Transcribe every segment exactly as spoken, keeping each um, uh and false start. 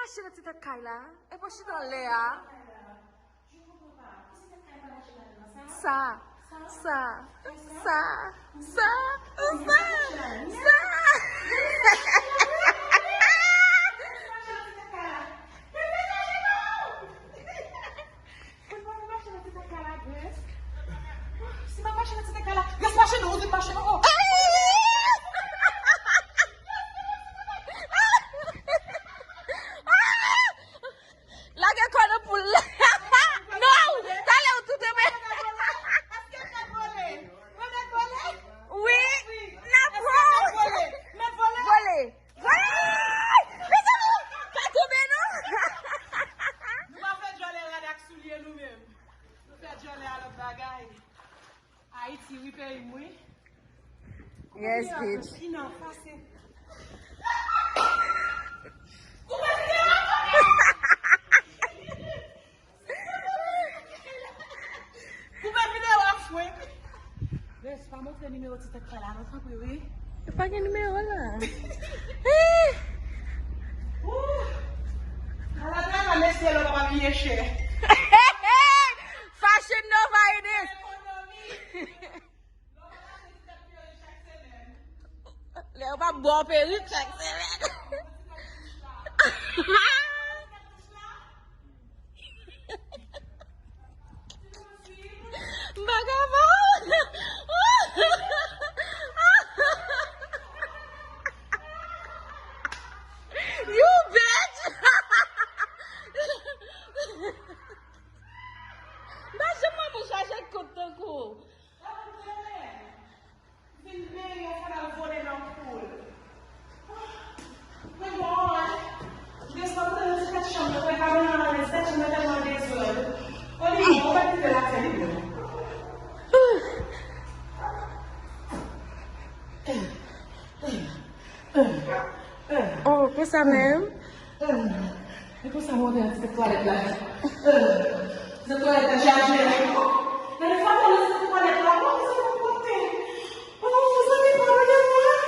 Mache nan ti tèt kay la. E pa chita anlè a. Sa, sa, sa, sa, sa. Lage kò nan poul la. Non! Talè ou tou te mè. Wi! N ap vole! Vole! Vole! Mezanmi! Pa tonbe non! Nou pa fè djòlè rad ak soulye nou menm. Nou fè djòlè a lòt bagay. Ayiti, wi, peyi m, wi. Yes, bitch. Koupe videyo a, koupe videyo a, fwenk. Bes, pa montre nimewo ti tèt la, non, tanpri, wi. E pa gen nimewo la. Ala travay mesye lò pa pye chè. Fashion Nova it is. Lè yo pa ba w perik chak semèn. M pa ka ba w. You bitch! M pa janm wè moun chaje kot tankou w. Vin benyen, fò n al vole nan poul. Mwen bon, m desann nan ti tèt chanm nan, mwen pa menm nan ti tèt chanm nan tèlman dezòd. Oli, ou pa kite l atè li byen. Oh, konsa menm? E konsa mwen te nan ti twalèt la. Ti twalèt la chaje. Nan de fwa mwen nan ti twalèt la, mwen se mwen pote. Oh, mezanmi, pa mwen de mwen.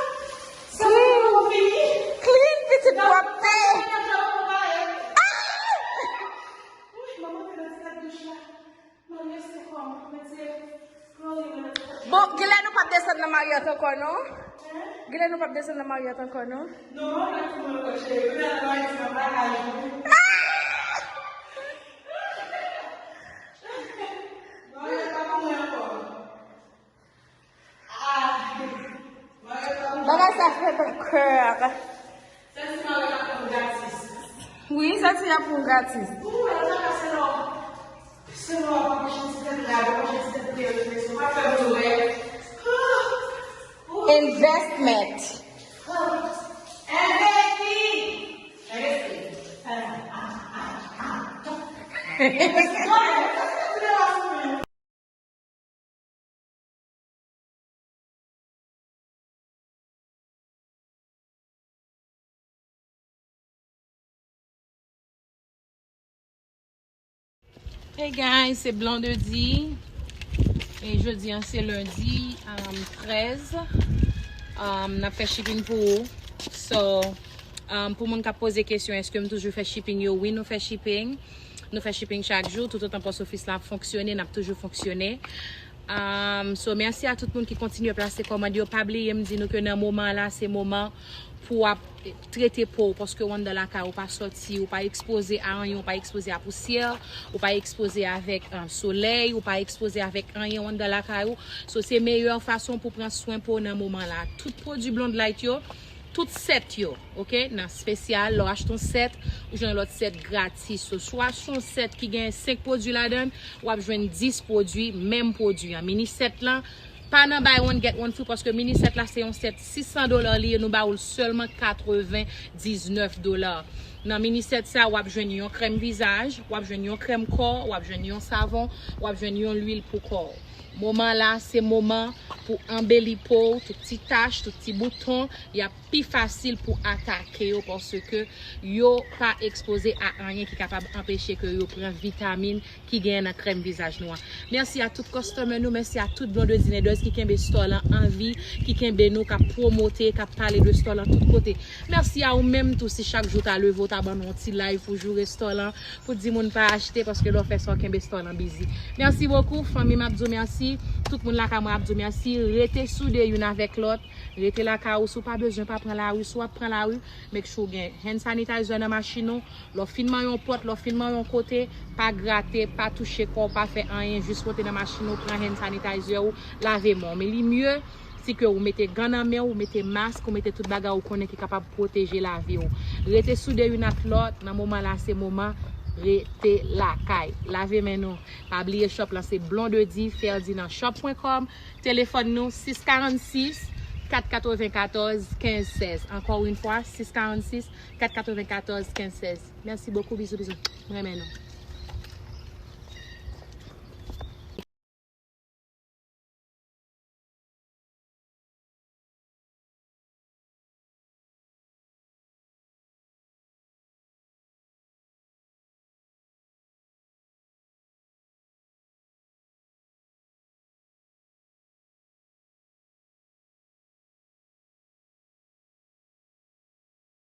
Sa mwen fini. Clean pitit pwòpte. Wi, mwen monte nan ti tèt douch la. Bon, genlè nou p ap desann nan Marriott ankò, non? Genlè nou p ap desann nan Marriott ankò, non? Bagay sa fè m pè. Sèl si Marriott ap pran gratis. Wi, sèl si y ap pran gratis. Ou wè, sa ka se lò. Se lò, pa mache ti tèt la, pa mache ti tèt pye, se pa fè moun wè. Investment. Envesti. Envesti. Hey guys, se Blondedy. E jodi an se lendi, um, trèz. Um, n ap fè shipping pou ou. So, um, pou moun k ap poze kesyon, èske m toujou fè shipping yo? Wi, nou fè shipping. Nou fè shipping chak jou, toutotan pòs ofis la ap fonksyone, n ap toujou fonksyone. Um, so, mèsi a tout moun ki kontinye plase kòmand yo. Pa bliye m di nou ke nan moman la, se moman pou w ap trete po w, paske w anndan lakay ou, pa sòti, ou pa ekspoze a anyen, ou pa ekspoze a pousyè, ou pa ekspoze avèk, uh, solèy, ou pa ekspoze avèk anyen w anndan lakay ou. So, se meyè fason pou pran swen po w nan moman la. Tout pwodui Blonde Light yo, tout sèt yo, oke, nan espesyal, lè w achte yon sèt, ou jwenn lòt sèt gratis. So, si w achte yon sèt ki gen senk pwodui ladan l, w ap jwenn dis pwodui, menm pwodui an. Mini sèt lan, pa nan buy one get one free, paske mini sèt la se yon sèt sis san dola li ye, nou ba ou l sèlman katrevendiznèf dola. Nan mini sèt sa, w ap jwenn yon krèm vizaj, w ap jwenn yon krèm kò, w ap jwenn yon savon, w ap jwenn yon lwil pou kò w. Moman la, se moman pou anbeli po w, tout ti tach, tout ti bouton, y ap pi fasil pou atake yo, paske yo pa ekspoze a anyen ki kapab anpeche ke yo pran vitamin ki genyen nan krèm vizaj nou an. Mèsi a tout customer nou, mèsi a tout Blondedy Naders ki kenbe store lan an vi, ki kenbe nou, k ap pwomote, k ap pale de store lan tout kote. Mèsi a ou menm tou, si chak jou w ta leve w ta ban nou yon ti live pou joure store lan, pou di moun pa achte, paske lè w fè sa, w kenbe store lan busy. Mèsi bokou, fanmi m ap di w mèsi, tout moun lakay mwen ap di w mèsi, rete soude youn avèk lòt, rete lakay ou, si w pa bezwen pa pran lari, si w ap pran lari, make sure w gen hand sanitizer nan machin ou, lè w fin manyen yon pòt, lè w fin manyen yon kote, pa grate, pa touche kò w, pa fè anyen, jis monte nan machin ou, pran hand sanitizer ou, lave men w. Men li mye, si ke ou mete gan nan men w, ou mete mask, ou mete tout bagay ou konnen ki kapab pwoteje lavi w. Rete soude youn ak lòt, nan moman la se moman rete lakay. Lave men nou. Pa bliye shop lan se Blondedy Ferdinand shop pwen kòm, telefòn nou sis karant sis, kat katrevenkatòz, kenz sèz. Ankò yon fwa, sis karant sis, kat katrevenkatòz, kenz sèz. Mèsi bokou, bizou, bizou. M renmen nou.